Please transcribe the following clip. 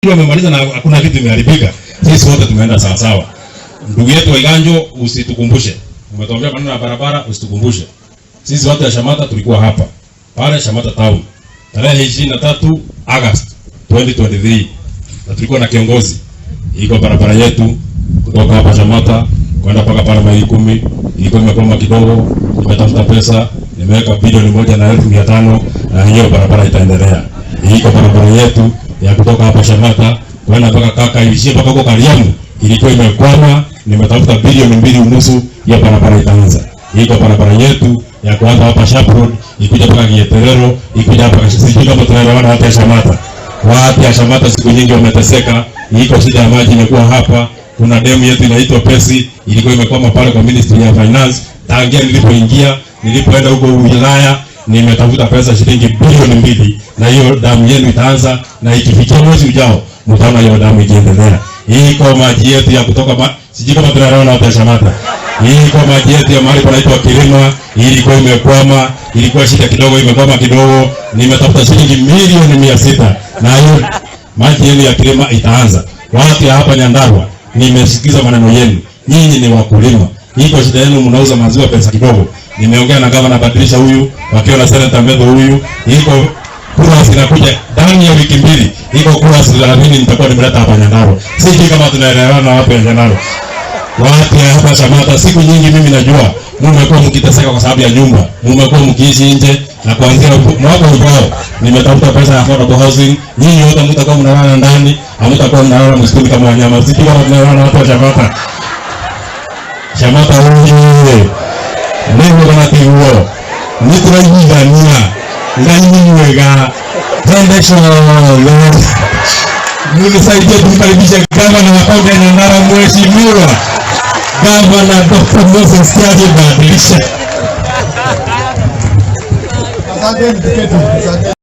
Wamemaliza na hakuna kitu imeharibika. Sisi wote tumeenda sawa sawa. Ndugu yetu Waiganjo, usitukumbushe. Umetuambia maneno ya barabara, usitukumbushe. Sisi watu ya Shamata tulikuwa hapa pale Shamata Town tarehe 23 August 2023 na tulikuwa na kiongozi. Iko barabara yetu kutoka hapa Shamata kwenda mpaka pale maili 10 ilikuwa imekwama kidogo. Nimetafuta pesa, nimeweka 1,500,000 na hiyo barabara itaendelea. Iko barabara yetu ya kutoka hapa Shamata kwenda mpaka Kaka ilishia mpaka huko Kariamu ilikuwa imekwama, nimetafuta 2.5 bilioni, hiyo barabara itaanza. Iko barabara yetu ya kuanza hapa Sharp Road ikuja mpaka Gieterero, ikuja hapa, sijui kama tunaelewana watu ya Shamata. Watu ya Shamata siku nyingi wameteseka, iko shida ya maji imekuwa hapa. Kuna demu yetu inaitwa Pesi ilikuwa imekwama pale kwa Ministry ya Finance. Tangia nilipoingia, nilipoenda huko wilaya, nimetafuta pesa shilingi 2 bilioni, na hiyo damu yenu itaanza, na ikifikia mwezi ujao mtaona hiyo damu ikiendelea. Iko maji yetu ya kutoka sijui kama tunaelewana watu ya Shamata. Iko maji yetu ya mahali panaitwa Kilima ilikuwa imekwama, ilikuwa shida kidogo, imekwama kidogo. Nimetafuta shilingi 600,000,000 na hiyo maji yenu ya Kilima itaanza. Watu ya hapa Nyandarua, nimesikiza maneno yenu. Nyinyi ni wakulima. Iko shida yenu, mnauza maziwa pesa kidogo. Nimeongea na gavana badilisha huyu, wakiwa na senator Methu huyu, iko kura zinakuja ndani ya wiki 2. Iko kura 30 nitakuwa nimeleta hapa Nyandarua. Sijui kama tunaelewana wapi ya Nyandarua. Watu ya hapa Shamata, siku nyingi mimi najua mmekuwa mkiteseka kwa sababu ya nyumba, mmekuwa mkiishi nje, na kuanzia mwaka ujao nimetafuta pesa ya affordable housing. Nyinyi wote mtakuwa mnalala ndani, hamtakuwa mnalala msituni kama wanyama. Sijui kama tunaelewana watu wa Shamata. Shamata oye! Nĩguo kana tiguo? Nĩtũraiguithania. Ngai nĩ mwega hende ciothe. Munisaidie kumkaribisha gavana wa kaunti ya Nyandarua, Mheshimiwa Gavana Dr. Moses Kiarie Badilisha. Asante, mtiketi. Asante.